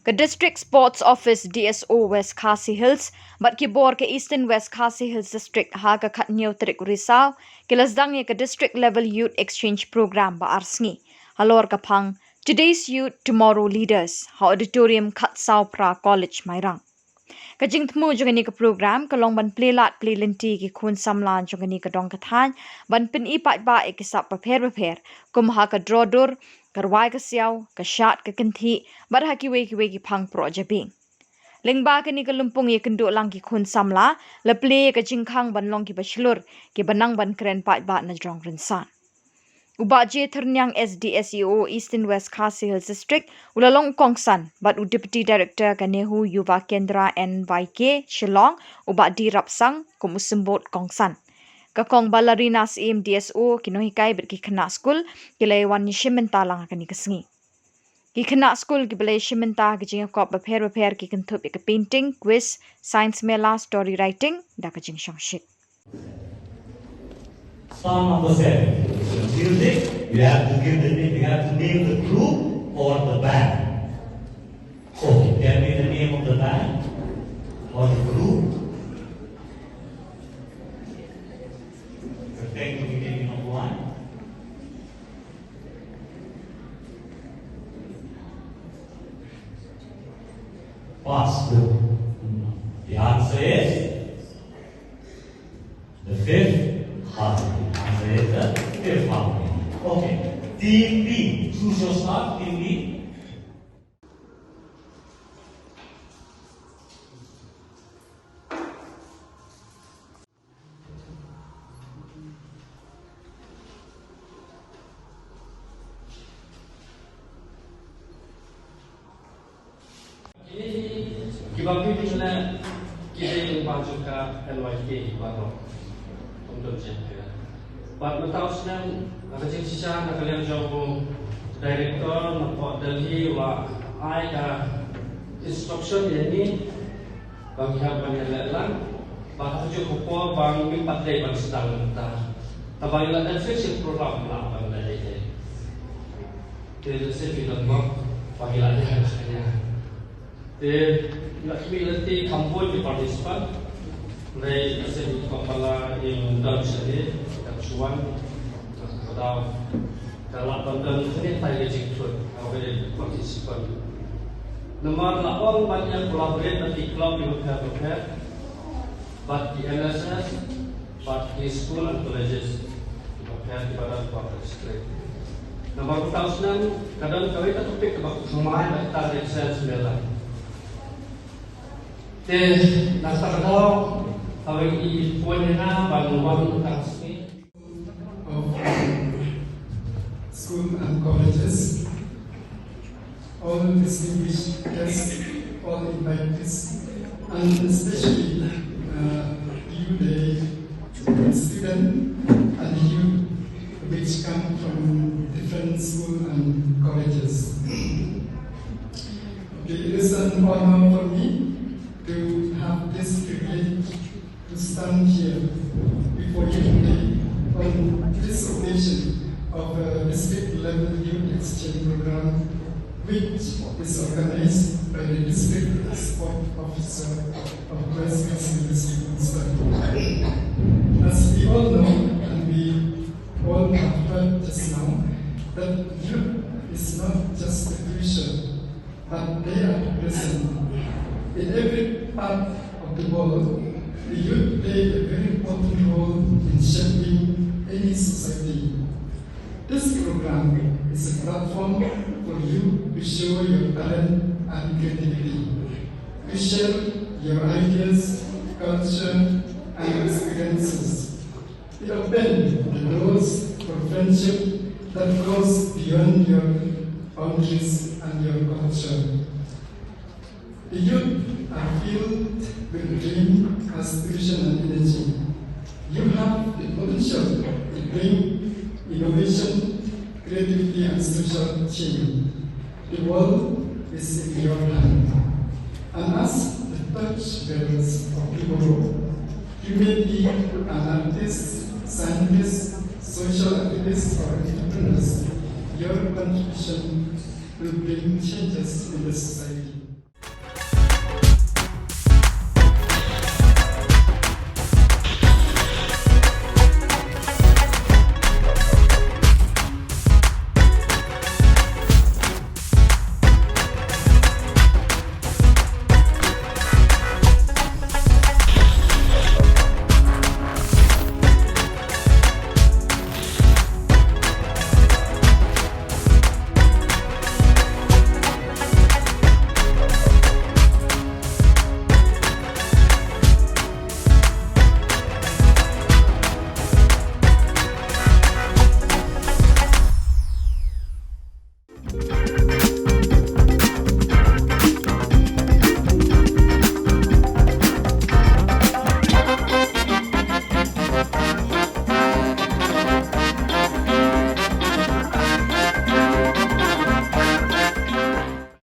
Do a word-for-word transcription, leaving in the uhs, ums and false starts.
Ka District Sports Office, D S O, West Khasi Hills bad ki bor ka Eastern West Khasi Hills District ha ka khathynñiew tarik u Risaw ki la sdang ïa ka District Level Youth Exchange Program ba ar sngi halor ka phang Today's Youth, Tomorrow Leaders ha Auditorium Khatsawphra College, Mairang. Ka jingthmu jong kane ka program ka long ban plie lad plie lynti ki khun samla jong kane ka dong ka thaiñ ban pyni paidbah ïa ki sap bapher bapher, kum ha ka draw dur, ka rwai ka siaw, ka shad ka kynthih bad ha kiwei kiwei ki phang proh jabieng. Lyngba kane ka lympung ïakynduh lang ki khun samla la plie ïa ka jingkhang ban long kiba shlur, kiba nang ban kren paidbah na jrong rynsan. U Bah J Thyrniang, S D S E O, Eastern West Khasi Hills District, u la long u kongsan bad u Deputy Director ka NEHU Yuva Kendra, N Y K, Shillong, u Bah D Rapsang, kum u symbud kongsan. Ka Kong Ballerina Syiem, D S O, ki nonghikai bad ki khynnah skul ki la wan ïashim bynta lang ha kane ka sngi. Ki khynnah skul kiba la ïashim bynta ha ki jingïakop bapher bapher ki kynthup ïa ka painting, quiz, science mela, story writing da ka jingshongshit. Song of the set. Music, you have to give the name, you have to name the group or the band. Okay, tell me the name of the band or the group. Perfect, we take number one. Pass. The answer is the fifth harmony. Answer is the fifth harmony. Okay. Team B. Choose your staff. Team B. Kiba phi phi ne ki dei lyngba jong ka N Y K baroh. Kum don jingpynim. Bad mynta u snem ha ka jingshisha na ka liang jong u director na pdeng Delhi u la ai ka instruction ïa ngi ba ngi hap ban ïaleh lang. Bad ha kajuh ka por ba ngim pat dei ban sdang mynta. Tangba ngi la dep shisha program la ban leh ïa. Te lehse phi don bok ba ngi la ïa la kane. Te ngi la khmih lynti kham bun ki participant. Hynrei lehse phi kwah ban la ïa don shane ka shuwa ka daw. Ka lah ban don khyndiat tai ka jingthut ha kawei ka participant. Namar la ong ban ïa collaborate bad ki club kiba pher bapher, bad ki N S S, bad ki school and colleges kiba pher kiba don ha ka district. Namar mynta u snem ka don kawei ka topic kaba thymmai bad ka dei science mela. Te na kata ka daw kawei i pynïaid ban wan tang sngi. Of school and colleges, all distinguished guests, all invitees, and especially uh, you, the student and you, which come from different school and colleges. Okay, it is an honor for me to have this privilege to stand here before you today on this occasion of a district level youth exchange program, which is organized by the District Sport Officer of West Khasi Hills Youth Council. As we all know, and we all have heard just now, that youth is not just the future, but they are present in every part of the world. The youth play a very important role in shaping any society. This program is a platform for you to show your talent and creativity, to share your ideas, culture, and experiences. It opens the doors for friendship that goes beyond your boundaries and your culture. The youth are filled with dream, aspiration, and energy. You have the potential to bring innovation, creativity, and social change. The world is in your hand. And as the torch bearers of tomorrow, you may be an artist, scientist, social activist, or entrepreneur. Your contribution will bring changes in the society.